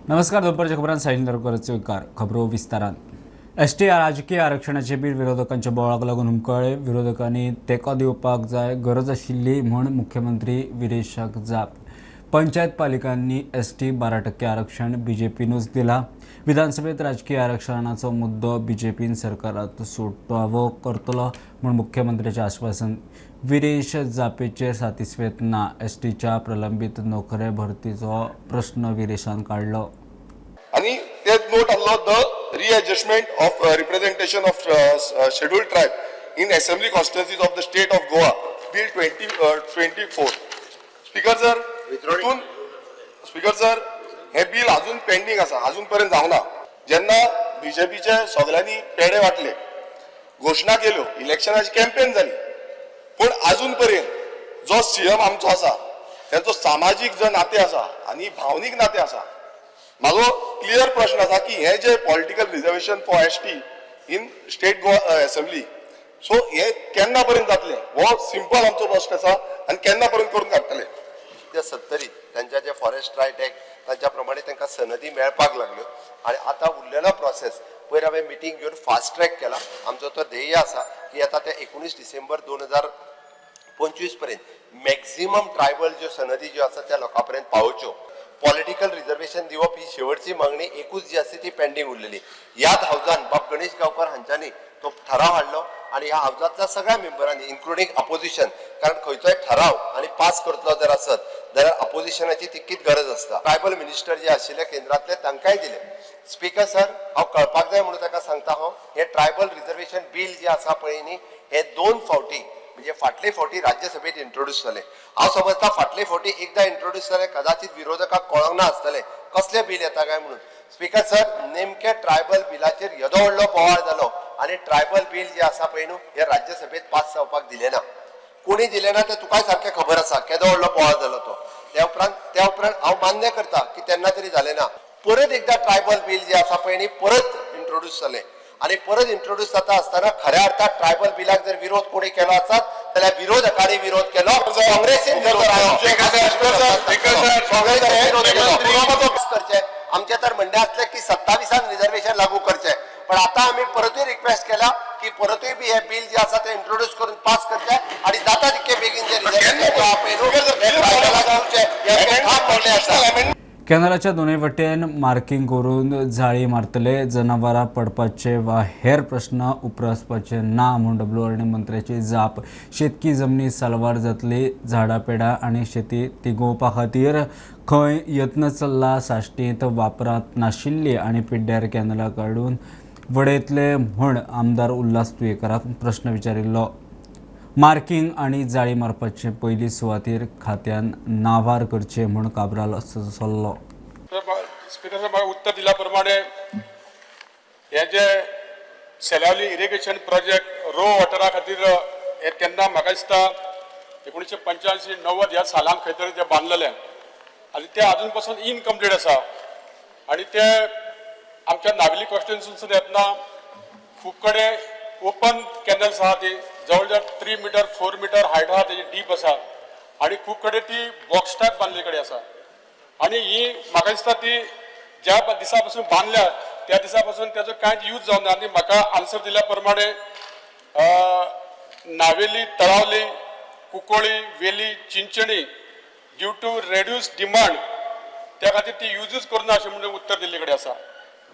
नमस्कार, दुपारच्या खबरांत साईन येवकार. खबरो विस्तारान. एसटी राजकीय आरक्षणाचे बील विरोधकांच्या बोवाळाक लागून हुमकळ्ळे. विरोधकांनी तेंको दिवपाक जाय गरज आशिल्ली म्हूण मुख्यमंत्री विरेशाक जाप. पंचायत पालिकांनी एसटी 12% आरक्षण बीजेपीनूच दिला. विधानसभेत राजकीय आरक्षणाचो मुद्दो बीजेपीन सरकारात सुटावो करतलो म्हूण मुख्यमंत्र्याचें आश्वासन. विरेश जापेचेर सातिस्वेत ना. एसटीच्या प्रलंबीत नोकरे भरतीचो प्रस्न विरेशान काडलो. आणि ते नोट आहलो, the readjustment of representation of Scheduled Tribe in assembly constituencies of the State of Goa Bill 2024. Speaker sir, हितून स्पीकर सर, हे बील अजून पेंडींग आसा, अजून पर्यंत जावना. जेन्ना बीजेपीचे सगळ्यांनी पेडे वाटले, घोशणा केल्यो, इलेक्शनाची कॅम्पेन जाली, पूण अजून पर्यंत जो सीएम आमचो आसा, तेंचो सामाजीक जो नातें आसा आनी भावनीक नातें आसा, म्हाजो क्लियर प्रश्न आसा की हे जे political reservation for ST in State Goa Assembly, so हे केन्ना पर्यंत जातले, हो सिंपल आमचो प्रश्न आसा आनी केन्ना पर्यंत करून काडटले? त्या सत्तरीत तांच्या जे फॉरेस्ट रायट एक्ट, तांच्या प्रमाणे तांकां सनदी मेळपाक लागल्यो आनी आतां उरलेलो प्रोसेस पयर हांवें मिटींग घेवन फास्ट ट्रॅक केला. आमचो तो ध्येय आसा की आतां ते 19 डिसेंबर 2025 पर्यंत मॅक्झिमम ट्रायबल ज्यो सनदी ज्यो आसा त्या लोकां पर्यंत पावोवच्यो. पॉलिटिकल रिझर्वेशन दिवप ही शेवटची मागणी एकूच जी आसा ती पेंडींग उरलेली. ह्याच हावजान बाब गणेश गांवकर हांच्यांनी तो ठराव हाडलो आनी ह्या हावजांतल्या सगळ्या मेंबरांनी, इन्क्लुडींग अपोजिशन, कारण खंयचोय ठराव आनी पास करतलो जर आसत जाल्यार अपोजिशनाची तितकीच गरज आसता. ट्रायबल मिनिस्टर जे आशिल्ले केंद्रांतले, तांकांय दिले. स्पीकर सर, हांव कळपाक जाय म्हणून ताका सांगता, हांव हे ट्रायबल रिझर्वेशन बील जे आसा पळय न्ही, हे दोन फावटी, म्हणजे फाटले फावटी राज्यसभेत इंट्रोड्यूस जाले. हांव समजता, फाटले फावटी एकदां इंट्रोड्यूस जाले, कदाचित विरोधकाक कळोंक ना आसतलें कसलें बील येता काय म्हणून. स्पीकर सर, नेमके ट्रायबल बिलाचेर येदो व्हडलो बोवाळ जालो आनी ट्रायबल बील जे आसा पळय न्हू, हे राज्यसभेत पास जावपाक दिलें ना. कोणी दिलें ना तें तुकाय सारकें खबर आसा, केदो व्हडलो बोवाळ जालो तो. त्या उपरांत हांव मान्य करता की तेन्ना तरी जालें ना. परत एकदां ट्रायबल बील जे आसा पळय न्ही, परत इंट्रोड्यूस जालें आनी परत इंट्रोड्यूस जाता आसतना खऱ्या अर्थात ट्रायबल बिलाक जर विरोध कोणी केलो आसत जाल्यार विरोधकांनी विरोध केलो, काँग्रेसीन विरोध केलो. काँग्रेसीन विरोध केलो. करचे आमचे तर म्हणणें आसलें की 27 रिझर्वेशन लागू करचे, पण आता आमी परतूय रिक्वेस्ट केला की परतूय बी हे बील जे आसा ते इंट्रोड्यूस करून पास करचे आणि जाता तितके बेगीन जे रिझर्वेशन आहा पळय न्हू, हे ट्रायबलाक दिवचे, हे आमचें ठाम म्हणणें आसा. कॅनलाच्या दोनूय वटेन मार्किंग करून जाळी मारतले. जनावरां पडपाचे वा हेर प्रश्न उप्रासपाचे ना म्हूण डब्ल्यूआरडी मंत्र्याची जाप. शेतकी जमनी साल्वार जातली. झाडां पेडां आनी शेती तिगोवपा खातीर खंय यत्न चल्ला. साश्टींत वापरांत नाशिल्ली आनी पिड्ड्यार कॅनलां काडून वडयतले म्हूण आमदार उल्हास तुयेकराक प्रश्न विचारिल्लो. मार्किंग आनी जाळी मारपाचे पयली सुवातेर खात्यान नावार करचे म्हूण काब्राल सल्लो. स्पीकर साहेब, म्हाका उत्तर दिल्या प्रमाणे हे जे सेलावली इरिगेशन प्रोजेक्ट रो वॉटरा खातीर, हे तेन्ना म्हाका दिसता 1985-90 ह्या सालान खंय तरी ते बांदलेले आनी ते अजून पासून इनकम्प्लीट आसा. आनी ते आमच्या नावेली कॉन्स्टिट्युन्सीसून येतना खूब कडेन ओपन कॅनल्स आहा. ती जवळ जवळ 3 मिटर, 4 मिटर हायट आहा, तेजी डीप आसा आनी खूब कडेन ती बॉक्स टायप बांदले कडेन आसा. आनी ही म्हाका दिसता ती ज्या दिसा पासून बांदल्या त्या दिसा पासून त्याचो कांयच यूज जावना. आनी म्हाका आन्सर दिल्या प्रमाणे Navelim, Talaulim, Cucolim, Velim, Chinchinim due to reduce demand त्या खातीर ती युजूच करुना अशें म्हणून उत्तर दिल्ले कडेन आसा.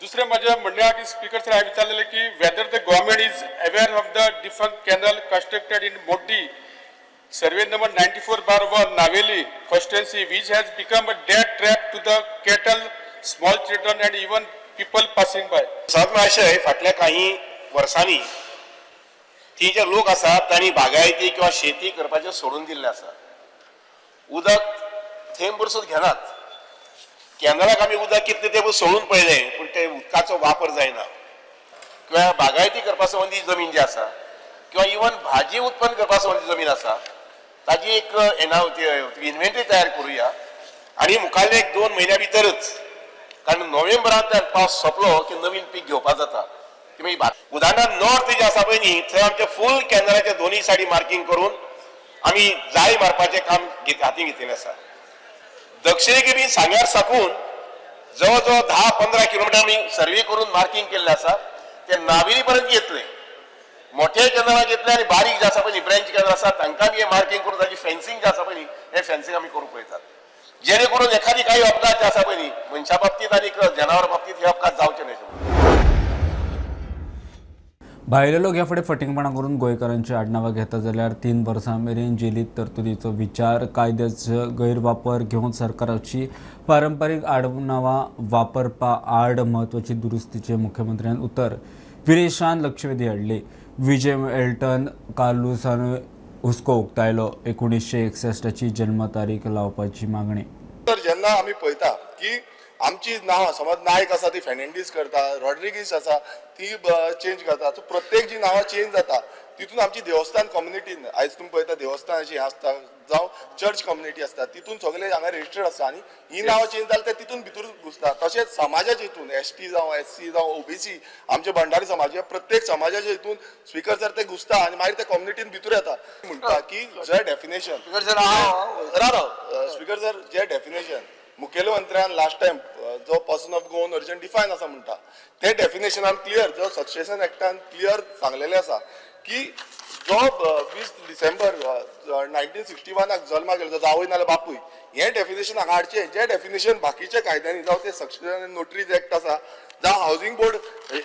दुसरें म्हाजें म्हणणें आहा की स्पीकर सर, हांवें विचारलेलें की whether the government is aware of the defunct canal constructed in Moddi, survey number 94/1, Naveli constituency, which has become a death trap to the cattle, small children and even people passing by. सात आशय, फाटल्या काही वर्सांनी ती जे लोक आसात तांणी बागायती किंवा शेती करपाचें सोडून दिल्लें आसा. उदक थेंब सुद्दां घेनात. कॅनलाक आमी उदक कितलें तें सोडून पळयलें, पूण ते उदकाचो वापर जायना. किंवा बागायती करपा संबंदी जमीन जी आसा किंवा इवन भाजी उत्पन्न करपा संबंदी जमीन आसा, ताजी एक इन्व्हेंटरी तयार करुया आनी मुखारल्या एक दोन म्हयन्या भितरच, कारण नोव्हेंबरांत पावस सोंपलो की नवीन पीक घेवपाक जाता. ती मागीर उदाहरणार्थ नॉर्थ जे आसा पळय न्ही, थंय आमचे फूल कॅनलाचे दोनूय सायडी मार्किंग करून आमी जाळी मारपाचें काम हाती घेतिल्लें आसा. दक्षिणेक बी सांग्यार साकून जवळ जवळ 10-15 किलोमिटर आमी सर्वे करून मार्किंग केल्लें आसा. ते नावेली पर्यंत येतले, मोठे कॅनलाक येतले आनी बारीक जे आसा पळय ब्रँच कॅनल आसा तांकां बी हें मार्किंग करून ताची फेन्सिंग जे आसा पळय न्ही हें फेन्सिंग आमी करूंक पळयतात, जेणे करून एखादी काही अपघात जे आसा पळय न्ही मनशा बाबतींत आनी जनावर बाबतींत हे अपघात जावचे न्हय. भायले लोक ह्या फुडें फटींगपणां करून गोंयकारांची आडनांवां घेता जाल्यार 3 वर्सां मेरेन जेलीत तरतुदीचो विचार, कायद्याचो गैरवापर घेवन सरकाराची पारंपारीक आडनांवां वापरपा आड म्हत्वाची दुरुस्तीचें मुख्यमंत्र्यान उतर विरेशान लक्षवेधी हाडली. विजय एल्टन कार्लुसान हुस्को उक्तायलो. 1961 जल्म तारीख लावपाची मागणी. तर जेन्ना आमी पळयता की आमची नांवां, समज नायक आसा ती फेर्नांडीस करता, रॉड्रिगीस आसा ती चेंज करता, सो प्रत्येक जी नांवां चेंज जाता तितून आमची देवस्थान कम्युनिटीन, आयज तुमी पळयता देवस्थानाची हें आसता जावं चर्च कम्युनिटी आसता, तितून सगळे हांगा रजिस्टर्ड आसता आनी ही नांवां चेंज जाल्यार ते तितून भितर घुसता. तशेंच समाजाच्या हितून एस टी जावं एस सी जावं ओबीसी, आमचे भंडारी समाज, प्रत्येक समाजाच्या हितून स्पिकर सर ते घुसता आनी मागीर ते कम्युनिटीन भितर येता. म्हणटा की जे डेफिनेशन राव स्पिकर सर, जे डेफिनेशन मुखेलमंत्र्यान लास्ट टायम जो person of Goan origin define आसा म्हणटा ते डेफिनेशनान क्लियर, जो सक्सेशन एक्टान क्लियर सांगलेलें आसा की जो 20 डिसेंबर 1961 जल्माक गेलो जो आवय नाल्यार बापूय, हें डेफिनेशन हांगा हाडचें. जें डेफिनेशन बाकीच्या कायद्यांनी, जावं ते सक्सेशन नोटरीज एक्ट आसा, जावं हावजींग बोर्ड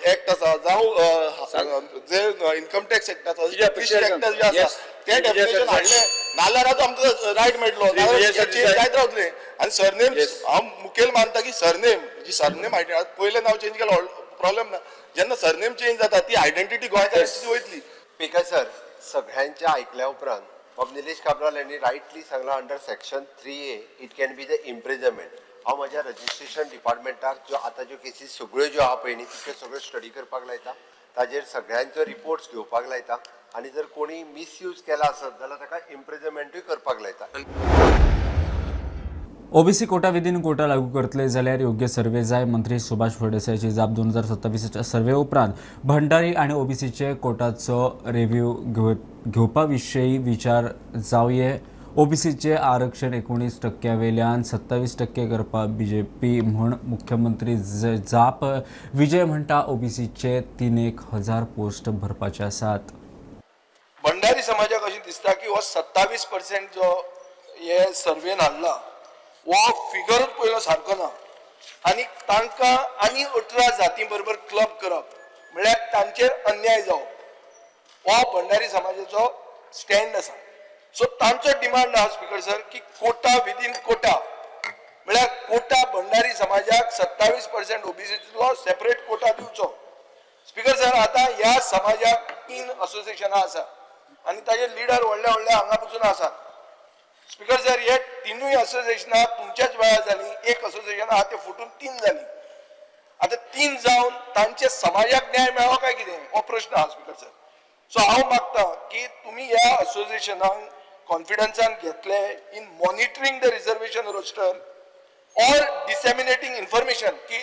एक्ट आसा, जावं जे इन्कम टॅक्स एक्ट आसा, एक्ट जे आसा ते डेफिनेशन हाडलें नाल्यार आतां आमकां रायट मेळटलो, नाल्यार चेंज जायत रावतलें. आनी सरनेम हांव मुखेल मानता की सरनेम जी सरनेम आयडेंटिटी, पयलें नांव चेंज केलें प्रॉब्लेम ना, जेन्ना सरनेम चेंज जाता ती आयडेंटिटी गोंयकारांची वयतली. स्पीकर सर, सगळ्यांच्या आयकल्या उपरांत बाब निलेश काब्राल यांनी रायटली सांगला under section 3A it can be the imprisonment. हांव म्हज्या रजिस्ट्रेशन डिपार्टमेंटाक ज्यो आतां ज्यो केसीस सगळ्यो ज्यो आहा पळय न्ही तितक्यो सगळ्यो स्टडी करपाक लायता, ताजेर सगळ्यांचो रिपोर्ट्स घेवपाक लायता आनी जर कोणी मिसयूज केला आसत जाल्यार ताका इम्प्रिजमेंटूय करपाक लायता. ओबीसी कोटा विधीन कोटा लागू करतले जाल्यार योग्य सर्वे जाय, मंत्री सुभाष फळदेसायाची जाप. 2027 सर्वे उपरांत भंडारी आनी ओबीसीचे कोटाचो रिव्ह्यू घेवपा विशीं विचार जावये. ओबीसीचे आरक्षण 19% वेल्यान 27% करपाक बीजेपी म्हूण मुख्यमंत्री जाप. विजय म्हणटा ओबीसीचे 3,000 पोस्ट भरपाचे आसात. भंडारी समाजाक अशें दिसता की हो 27% जो हे सर्वेन हाडला हो फिगरूच पयलो सारको ना आनी तांकां आनी 18 जाती बरोबर क्लब करप म्हळ्यार तांचेर अन्याय जावप, हो भंडारी समाजाचो स्टँड आसा. सो तांचो डिमांड आहा स्पीकर सर की कोटा विदीन कोटा, म्हळ्यार कोटा भंडारी समाजाक 27% ओबीसीतलो सेपरेट कोटा दिवचो. स्पीकर सर, आतां ह्या समाजाक 3 असोसिएशनां आसा आनी ताजे लिडर व्हडले व्हडले हांगा पसून आसात. स्पीकर सर, हे तिनूय असोसिएशनां तुमच्याच वेळार जालीं. एक असोसिएशन आहा तें फुटून 3 जालीं. आतां 3 जावन तांचे समाजाक न्याय मेळ्ळो काय कितें हो प्रश्न आहा स्पीकर सर. सो हांव मागता की तुमी ह्या असोसिएशनाक कॉन्फिडन्सान घेतले in monitoring the reservation roster or disseminating information की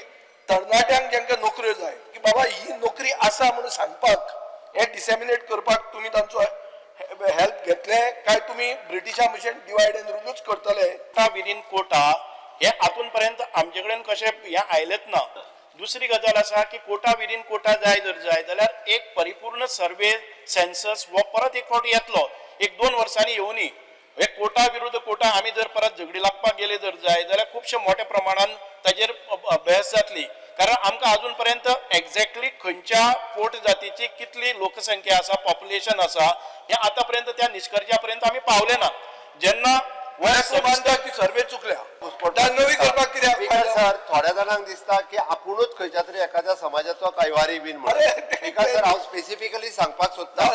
तरणाट्यांक जांकां नोकऱ्यो जाय की बाबा ही नोकरी आसा म्हणून सांगपाक, हें डिसेमिनेट करपाक तुमी तांचो हेल्प घेतले काय तुमी ब्रिटिशा भशेन डिवायड एंड रुलूच करतले? कोटा विदीन कोटा हे आतून पर्यंत आमचे कडेन कशें हें आयलेंच ना. दुसरी गजाल आसा की कोटा विदीन कोटा जाय जर जाय जाल्यार एक परिपूर्ण सर्वे सेन्सस हो परत एक फावटी येतलो, 1-2 वर्सांनी येवनी. हे कोटा विरुद्ध कोटा आमी जर परत झगडी लागपाक गेले जर जाय जाल्यार खुबशे मोठ्या प्रमाणान ताजेर बहस जातली, कारण आमकां अजून पर्यंत एक्झॅक्टली खंयच्या पोट जातीची कितली लोकसंख्या आसा, पॉप्युलेशन आसा, हें आतां पर्यंत त्या निश्कर्शा पर्यंत आमी पावले ना. जेन्ना मानता की सर्वे चुकल्या, नवी करपाक कित्याक? स्पीकर सर, थोड्या जाणांक दिसता की आपुणूच खंयच्या तरी एखाद्या समाजाचो कैवारी बीन म्हणून. स्पीकर सर, हांव स्पेसिफिकली सांगपाक सोदता,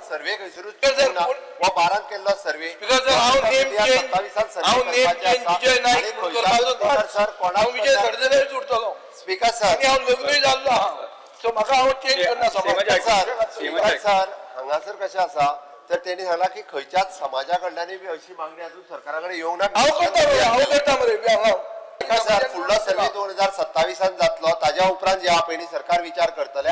सर्वे खंयसरूच चुकूंक ना. हो 12 केल्लो सर्वे. स्पीकर सर, हांव नेम चेंज, हांव नेम चेंज विजय नायक करपाचो, सर हांव विजय सरदेसायूच उरतलो. स्पीकर सर, आनी हांव लग्नूय जाल्लो आहा, सो म्हाका हांव चेंज करना समाज. स्पीकर सर, हांगासर कशें आसा तर तेणी सांगला की खंयच्याच समाजा कडल्यानूय बी अशी मागणी अजून सरकारा कडेन येवंक ना. हांव करता मरे, हांव करता मरे. सर, फुडलो सर्वे 2027 जातलो, ताज्या उपरांत जे आहा पळय न्ही सरकार विचार करतले.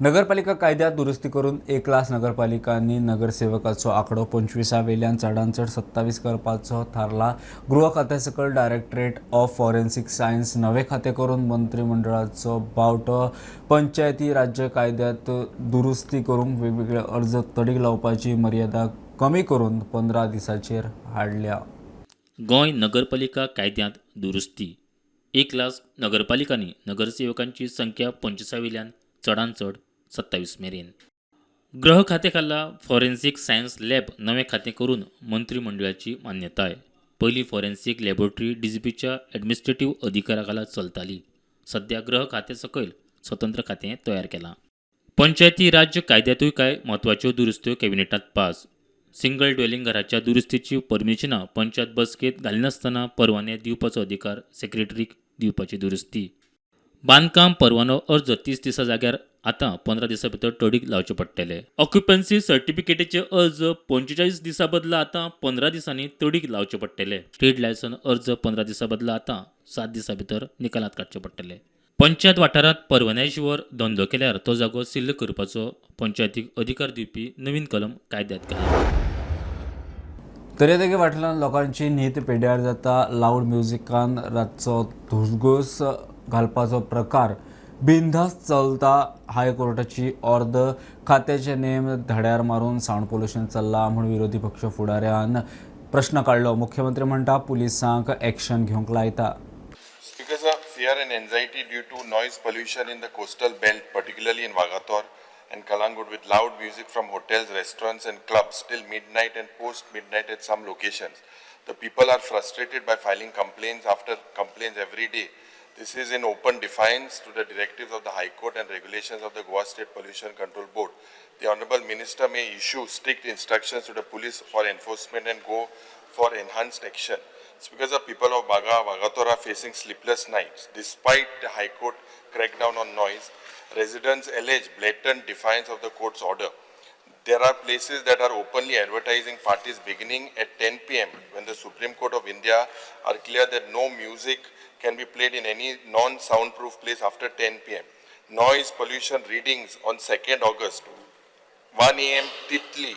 नगरपालिका कायद्यात दुरुस्ती करून एक लास नगरपालिकांनी नगरसेवकाचो आंकडो 25 वेल्यान चडांत चड 27 करपाचो थारला. गृह खात्या सकयल डायरेक्टरेट ऑफ फॉरेन्सिक सायन्स नवे खातें करून मंत्रिमंडळाचो बावटो. पंचायती राज्य कायद्यात दुरुस्ती करूंक वेगवेगळे अर्ज तडीक लावपाची मर्यादा कमी करून 15 दिसांचेर हाडल्या. गोंय नगरपालिका कायद्यांत दुरुस्ती. एक लास नगरपालिकांनी नगरसेवकांची संख्या 25 वेल्यान चडांत चड 27 मेरेन. गृह खाते खाला फॉरेन्सिक सायन्स लॅब नवें खातें करून मंत्रिमंडळाची मान्यताय. पयलीं फॉरेन्सिक लॅबोरेटरी डीजीपीच्या ॲडमिनिस्ट्रेटीव अधिकारा खाला चलताली. सध्या गृह खातें सकयल स्वतंत्र खातें तयार केलां. पंचायती राज्य कायद्यांतूय कांय म्हत्वाच्यो दुरुस्त्यो कॅबिनेटांत पास. सिंगल ड्वेलिंग घराच्या दुरुस्तीची परमिशनां पंचायत बसकेंत घालिनासतना परवाने दिवपाचो अधिकार सेक्रेटरीक दिवपाची दुरुस्ती. बांदकाम परवानो अर्ज 30 दिसां जाग्यार आतां 15 दिसां भितर तडीक लावचे पडटले. ऑक्युपन्सी सर्टिफिकेटीचे अर्ज 45 दिसां बदला आतां 15 दिसांनी तडीक लावचे पडटले. ट्रेड लायसन अर्ज 15 दिसां बदला आतां 7 दिसां भितर निकालांत काडचे पडटले. पंचायत वाठारांत परवान्या शिवाय धंदो केल्यार तो जागो सिल्ल करपाचो पंचायतीक अधिकार दिवपी नवीन कलम कायद्यांत घाला. दर्यादेगे वाठारांत लोकांची न्हीद पेड्यार जाता. लावड म्युजिकान रातचो धुसगूस घालपाचो प्रकार बिनधास्त चलता. हायकोर्टाची ऑर्द. खात्याचे नेम धड्यार मारून सावंड पोल्युशन चल्ला म्हूण विरोधी पक्ष फुडाऱ्यान प्रश्न काडलो. मुख्यमंत्री म्हणटा पुलिसांक एक्शन घेवंक लायता. Because of fear and anxiety due to noise pollution in the coastal belt, particularly in Vagator and Kalangut, with loud music from hotels, restaurants and clubs till midnight and post-midnight at some locations. The people are frustrated by filing complaints after complaints every day. This is in open defiance to the directives of the High Court and regulations of the Goa State Pollution Control Board. The Honorable Minister may issue strict instructions to the police for enforcement and go for enhanced action. It's because the people of Baga, Vagator are facing sleepless nights. Despite the High Court crackdown on noise, residents allege blatant defiance of the court's order. There are places that are openly advertising parties beginning at 10 p.m. when the Supreme Court of India are clear that no music can be played in any non-soundproof place after 10 p.m. Noise pollution readings on 2nd August, 1 a.m. Titli,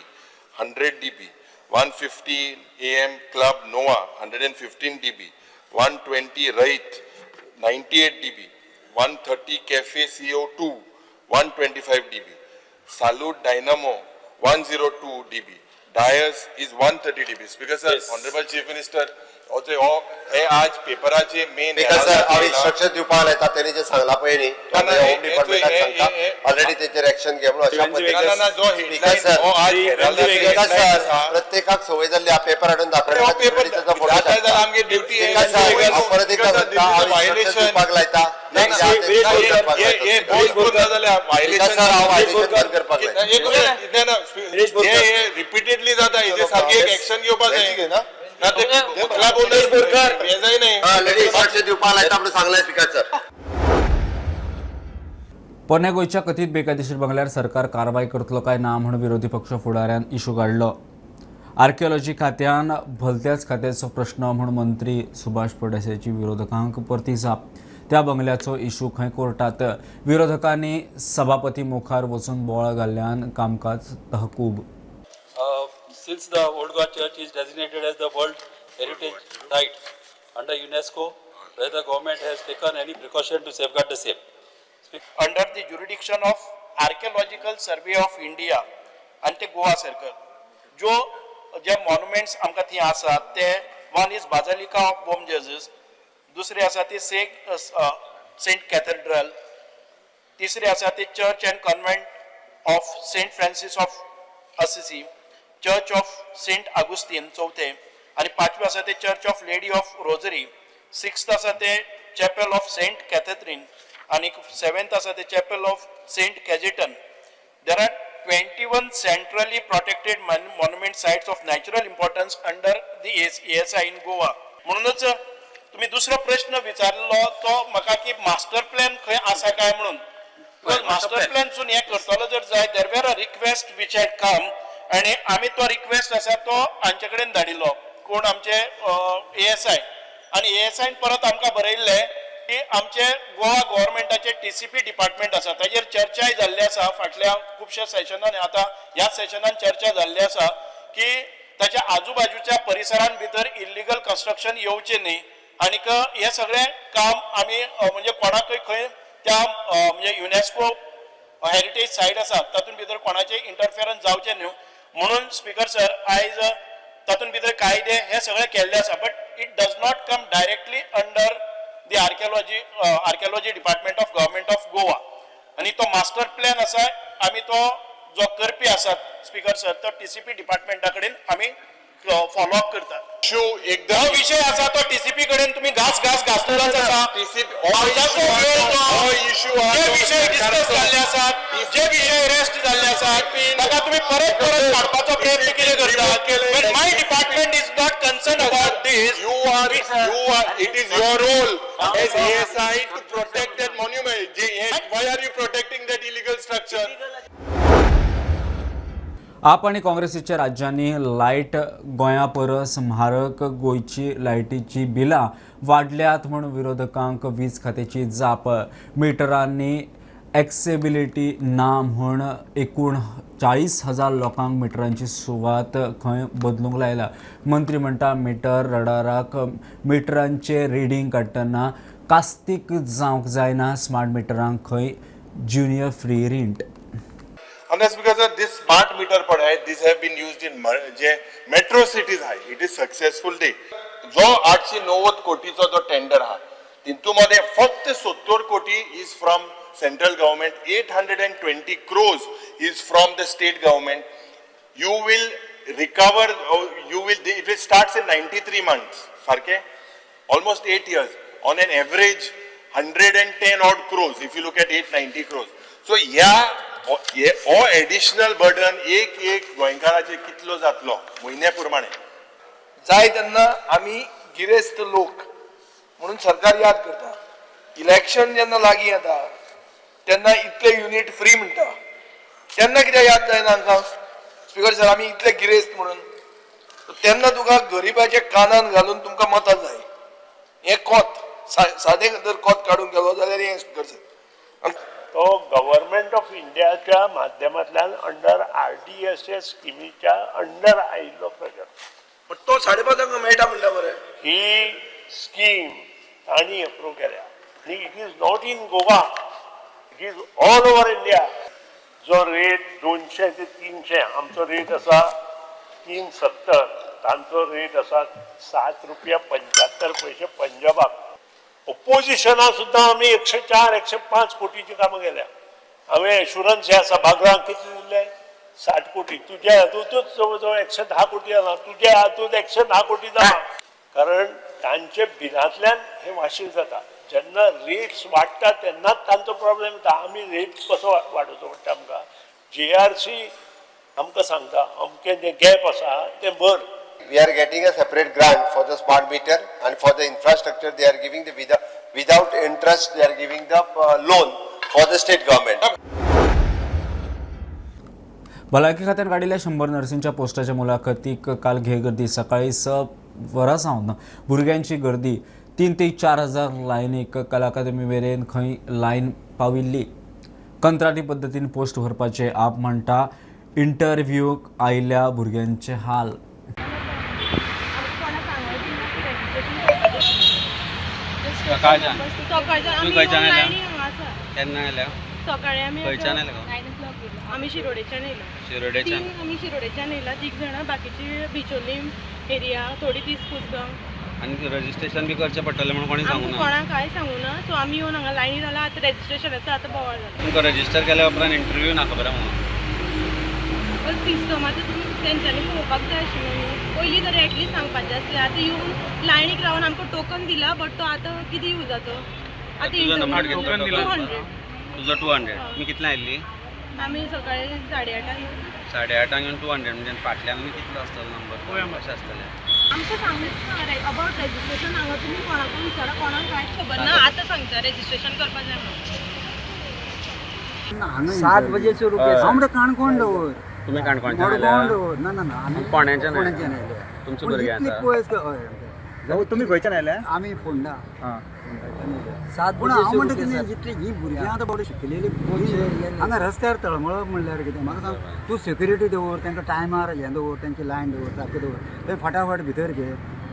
100 dB, 1:50 a.m. Club Noah, 115 dB, 120 Rait, 98 dB, 130 Cafe CO2, 125 dB, Salute Dynamo, 102 dB, Dias is 130 dB. Speaker sir, Honorable Chief Minister, हो हे आज पेपराचे main because sir, हांव instruction दिवपाक लायता. तेणी जे सांगला पळय न्ही, ना, ना, होम हे- डिपार्टमेंटाक हे- सांगता, हे- ऑलरेडी तेचेर एक्शन घे म्हणून. अशा ना, ना, ना, जो पद्दतीन headline, sir, हो आज Herald speaker sir, headline आसा. प्रत्येकाक संवय जाल्ली पेपर हाडून अरे, हो पेपर दाखयता, फोटो. जाता जाल्यार आमगे ड्युटी. स्पीकर सर, हांव परत एकदा सांगता, हांव इन्स्ट्रक्शन दिवपाक लायता. ना, ना, हे बोथ करता जाल्यार स्पीकर सर, हांव व्हायलेशन बंद करपाक लायता. ना, ना, हे रिपीटेडली जाता. हेजे सारकी एक एक्शन घेवपा जाय ना. ते क्लब ओनर हे जाय न्ही. ऑलरेडी इन्स्ट्रक्शन दिवपाक लायता म्हणून सांगलें स्पीकर सर. पोरण्या गोंयच्या कथीत बेकायदेशीर बंगल्यार सरकार कारवाय करतलो काय ना म्हूण विरोधी पक्ष फुडाऱ्यान इशू काडलो. आर्किओलॉजी खात्यान भलत्याच खात्याचो प्रश्न म्हूण मंत्री सुभाष प्रदेसाची विरोधकांक परती जाप. त्या बंगल्याचो इशू खंय कोर्टात. विरोधकांनी सभापती मुखार वचून बोवाळ घाल्ल्यान कामकाज तहकूब. Since the Old Goa Church is designated as the World Heritage Site under UNESCO, whether the government has taken any precaution to safeguard the same? Under the jurisdiction of Archaeological Survey of India आनी ते Goa circle, ज्यो जे monuments आमकां थंय आसात ते one is Basilica of Bom Jesus, दुसरी आसा ती सेक सेंट कॅथेड्रल, तिसरी आसा ती Church and Convent of Saint Francis of Assisi, Church of Saint Augustine चौथे, आनी पांचवे आसा ते Church of Lady of Rosary, sixth आसा ते चॅपल ऑफ सेंट कॅथेड्रीन आनी सेवेंथ आसा ते Chapel of Saint Cajetan. There are 21 centrally protected monument sites of natural importance under the ASI in Goa. म्हणूनच तुम्ही दुसरो प्रश्न विचारलो तो म्हाका की मास्टर प्लॅन खंय आसा काय म्हणून. मास्टर प्लॅनसून हें करतलो जर जाय, there were a request which had come आनी आमी तो रिक्वेस्ट आसा तो हांचे कडेन धाडिल्लो, कोण, आमचे एएसआय, आनी एएसआयन परत आमकां बरयल्लें. की आमचे गोवा गव्हर्मेंटाचे TCP department आसा ताजेर चर्चाय जाल्ली आसा फाटल्या खुबश्या सेशनान. आतां ह्या सेशनान चर्चा जाल्ली आसा की ताच्या आजूबाजूच्या परिसरान भितर इल्लिगल कन्स्ट्रक्शन येवचें न्ही आनीक हें सगळें काम आमी म्हणजे कोणाकय खंय त्या म्हणजे युनेस्को हेरिटेज सायट आसा तातूंत भितर कोणाचें इंटरफेरन्स जावचें न्हू म्हणून स्पीकर सर आयज तातूंत भितर कायदे हे सगळे केल्ले आसा, but it does not come directly under the archaeology department of government of Goa. आनी तो मास्टर प्लॅन आसा आमी तो जो करपी आसात स्पीकर सर तो TCP डिपार्टमेंटा कडेन आमी फॉलो अप करतात. इश्यू एकदम हो विशय आसा तो TCP कडेन तुमी घास घास घासलेलोच आसा. पावसाचो वेळ तो, इश्यू जे विशय डिस्कस जाल्ले आसात, जे विशय रेस्ट जाल्ले आसात ताका तुमी परत परत काडपाचो प्रयत्न कितें करतात? But my department is not concern about this. You are, it is your role as ASI to protect that monument. Why are you protecting that illegal structure? आप आनी काँग्रेसीच्या राज्यांनी लायट गोंया परस म्हारग गोंयची लायटीची बिलां वाडल्यात म्हूण विरोधकांक वीज खात्याची जाप. मिटरांनी एक्सेबिलिटी ना म्हूण एकूण 40,000 लोकांक मिटरांची सुवात खंय बदलूंक लायला. मंत्री म्हणटा मिटर रडाराक मिटरांचे रिडींग काडटना कास्तीक जावंक जायना. स्मार्ट मिटरांक खंय ज्युनियर फ्री रिंट. And that's because of this smart meter पळय, this have been used in J metro cities आहाय, it is successful day. जो 890 कोटीचो जो टेंडर आहा तितू मदें फक्त 70 कोटी is from central government, 820 crores is from the state government. You will recover, you will, it will starts in 93 months सारकें, almost 8 years, on an average 110 odd crores if you look at 890 crores. So ह्या हो additional burden एक एक गोंयकाराचेर कितलो जातलो म्हयन्या प्रमाणे? जाय तेन्ना आमी गिरेस्त लोक म्हणून सरकार याद करता. इलेक्शन जेन्ना लागीं येता तेन्ना इतले युनीट फ्री म्हणटा, तेन्ना कित्याक याद जायना हांकां स्पीकर सर आमी इतले गिरेस्त म्हणून? तेन्ना तुका गरिबाच्या कानान घालून तुमकां मतां जाय. हें कोत सादें जर कोत काडून गेलो जाल्यार हें स्पीकर सर तो गव्हर्मेंट ऑफ इंडियाच्या माध्यमांतल्यान अंडर RDSS स्किमीच्या अंडर आयिल्लो प्रोजेक्ट. पण तो 5:30 मेळटा म्हणटा मरे. ही स्कीम तांणी अप्रूव केल्या आनी it is not in Goa, it is all over India. जो रेट 200 ते 300, आमचो रेट आसा 370, तांचो रेट आसा 7 रुपया 75 पयशे पंजाबाक. ओपोजिशनां सुद्दां आमी 104 105 कोटीची कामां केल्या. हांवें एश्युरन्स ह्या सभागृहाक कितले दिल्ले? 60 कोटी. तुज्या हातूंतच जवळ जवळ 110 कोटी जाला, तुज्या हातूंत 110 कोटी जाला. कारण तांचे बिलांतल्यान हे वाशील जाता. जेन्ना रेट्स वाडटा तेन्नाच तांचो प्रॉब्लेम येता. आमी रेट्स कसो वाडोवचो पडटा आमकां? JRC आमकां सांगता अमकें जें गॅप आसा तें भर. We are getting a separate grant for the smart meter and for the infrastructure they are giving the without interest they are giving the loan for the state government. भलायकी खात्यान काडिल्ल्या 100 नर्सींच्या पोस्टाच्या मुलाखतीक काल घे गर्दी. सकाळी 6 वरां सावन भुरग्यांची गर्दी. 3 ते 4 हजार लायनीक कला अकादमी मेरेन खंय लायन पाविल्ली. कंत्राटी पद्दतीन पोस्ट भरपाचे आप म्हणटा इंटरव्यूक आयिल्ल्या भुरग्यांचे हाल. सकाळच्यान सकाळच्यान खंयच्यान आयल्या? आमी केन्ना आयल्या? सकाळी आमी खंयच्यान आयल्या गो? आमी शिरोडेच्यान येयला. शिरोडेच्यान? तीन आमी शिरोडेच्यान येयला, 3 जाणां, बाकीची बिचोलीम एरिया, थोडी 30 कुसगांव. आनी रजिस्ट्रेशन बी करचें पडटलें म्हणून कोणी सांगू आमकां ना? कोणाक कांय सांगू ना. सो आमी येवन हांगा लायनी जाला, आतां रजिस्ट्रेशन आसा, आतां बोवाळ जाला. तुमकां रजिस्टर केल्या उपरांत इंटरव्यू ना खबर आहा म्हणून. पण सिस्टमाचें तुमी तेंच्यांनी पळोवपाक जाय आशिल्लें न्हू पयलीं तरी एटलीस्ट सांगपाचें आसलें. आतां येवन लायनीक रावन आमकां टोकन दिला, बट तो आतां कितें यूजाचो? आतां तुजो नंबर कितलो? 200. तुजो 200. तुमी कितल्या आयिल्ली? आमी सकाळी 8:30 8:30 येवन 200 म्हणजे फाटल्यान आनी कितलो आसतलो नंबर? कशें आसतलें? आमकां सांगूच ना अबावट रजिस्ट्रेशन. हांगा तुमी कोणाकूय विचारा, कोणाक कांयच खबर ना. आतां सांगता रजिस्ट्रेशन करपाक जाय म्हणून. 7 बजे सुरू. हांव काणकोण दवर. तुमी काणकोणच्यान मडगांव आयल्या? दवर. ना ना ना, आमी फोंड्याच्यान फोंड्याच्यान आयल्या. तुमचे पूण भुरगे इतली आसा? पयस हय. तुमी खंयच्यान आयले? आमी फोंडा. पूण हांव म्हणटा कितें, जितली ही भुरगीं आतां बाबडी शिकलेली भुरगीं हांगा रस्त्यार तळमळप म्हणल्यार कितें म्हाका सांग. तूं सेक्युरिटी दवर, तांकां टायमार हें दवर, तांची लायन दवर, सारकें दवर, थंय फटाफट भितर घे,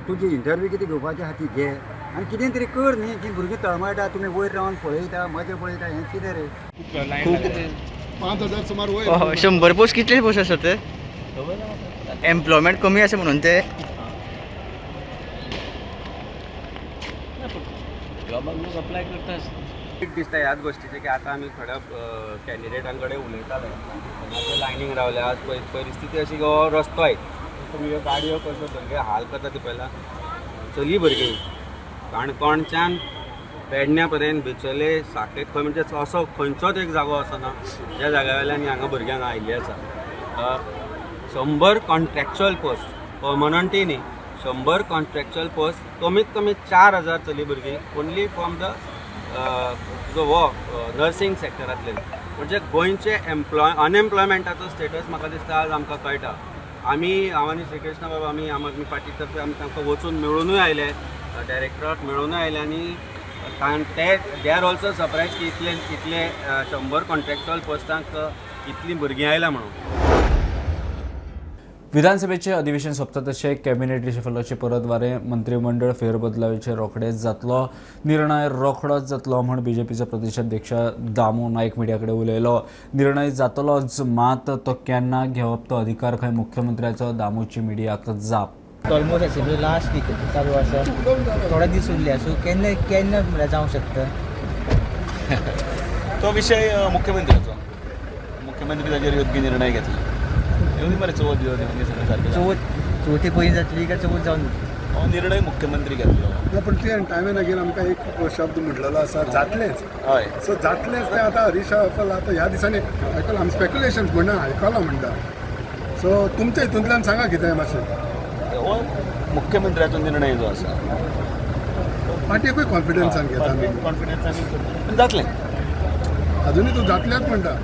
तुजी इंटरव्यू कितें घेवपाची आहा ती घे आनी कितें तरी कर न्ही. ती भुरगीं तळमळटा, तुमी वयर रावन पळयता, मजा पळयता, हें कितें रे? 5,000 सुमार वयर. 100 पोस्ट कितले पोस्ट आसा ते? एम्प्लॉयमेंट कमी आसा म्हणून ते जॉबाक लोक अप्लाय करता. दिसता ह्याच गोश्टीचें की आतां आमी थोड्या कॅन्डिडेटां कडेन उलयताले तेन्ना ते लायनीक रावले. आज परिस्थिती अशी की हो रस्तो तुमी ह्यो गाडयो कश्यो भुरगे हाल करता ती पळयला. चली भुरगीं काणकोणच्यान पेडण्या पर्यंत बिचोले साकेत खंय म्हणजे असो खंयचोच एक जागो आसना ज्या जाग्या वयल्यान हांगा भुरग्यांक आयिल्ली आसा. 100 कॉन्ट्रॅक्च्युअल पोस्ट, पर्मनंटय न्ही, 100 कॉन्ट्रॅक्च्युअल पोस्ट, कमीत कमी 4,000 चली भुरगीं ओन्ली फ्रॉम the जो हो नर्सिंग सेक्टरांतले. म्हणजे गोंयचे अनएम्प्लॉयमेंटाचो स्टेटस म्हाका दिसता आज आमकां कळटा. आमी हांव आनी श्रीकृष्ण बाबा आमी आम आदमी पार्टी तर्फे आमी तांकां वचून मेळुनूय आयले, डायरेक्टराक मेळुनूय आयले आनी ते they are also surprise की इतले इतले 100 कॉन्ट्रॅक्च्युअल पोस्टांक इतलीं भुरगीं आयला म्हणून. विधानसभेचे अधिवेशन सोंपता तशें कॅबिनेट रिशफलाचे परत वारें, मंत्रिमंडळ फेरबदलावाचेर रोखडेच जातलो निर्णय, रोखडोच जातलो म्हूण बीजेपीचो प्रदेशाध्यक्ष दामू नायक मिडिया कडेन उलयलो. निर्णय जातलोच, मात तो केन्ना घेवप तो अधिकार खंय मुख्यमंत्र्याचो, दामूची मिडियाक जाप. ऑलमोस्ट असेंब्ली लास्ट वीक चालू आसा, थोडे दीस उरले, सो केन्ना केन्ना म्हळ्यार जावंक शकता तो विशय मुख्यमंत्र्याचो. मुख्यमंत्री ताजेर योग्य निर्णय घेतले. येवनी मरे चवथ बिवथ येवनी सगळें सारकें. चवथी पयलीं जातली काय चवथ जावन? हो निर्णय मुख्यमंत्री घेतलो. ना, पण ते टायम अगेन आमकां एक शब्द म्हटलेलो आसा, जातलेंच. हय, सो जातलेंच तें आतां हरीश आतां ह्या दिसांनी आयकलां आमी, स्पेक्युलेशन म्हणना, आयकलां म्हणटा. सो तुमच्या हितूंतल्यान सांगा कितें मातशें. हो मुख्यमंत्र्याचो निर्णय जो आसा पार्टीकूय कॉन्फिडन्सान घेता आमी. कॉन्फिडन्सान जातलें. अजुनूय तूं जातलेंच म्हणटा.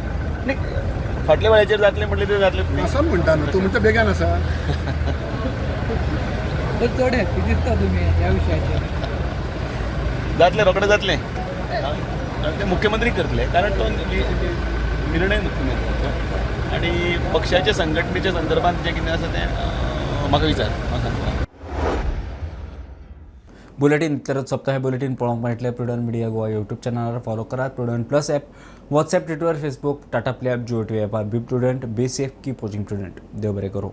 फाटल्या वेळाचेर जातलें म्हणलें तें जातलें. असो म्हणटा न्हू तूं, म्हणटा बेगान आसा. चड हॅप्पी दिसता तुमी ह्या विशयाचेर. जातलें, रोखडें जातलें. कारण ते मुख्यमंत्री करतले, कारण तो निर्णय मुख्यमंत्र्याचो आनी पक्षाच्या संघटनेच्या संदर्भात जें कितें आसा तें म्हाका विचार, हांव सांगता. बुलेटीन इतलेंच सोंपता. हे बुलेटीन पळोवंक मेळटलें प्रुडंट मिडिया गोवा यूट्यूब चॅनलार फॉलो करात. Prudent plus app, WhatsApp, Twitter, Facebook, Tata play app, Jio TV ॲपार. Be prudent, be safe, keep watching Prudent. देव बरें करूं.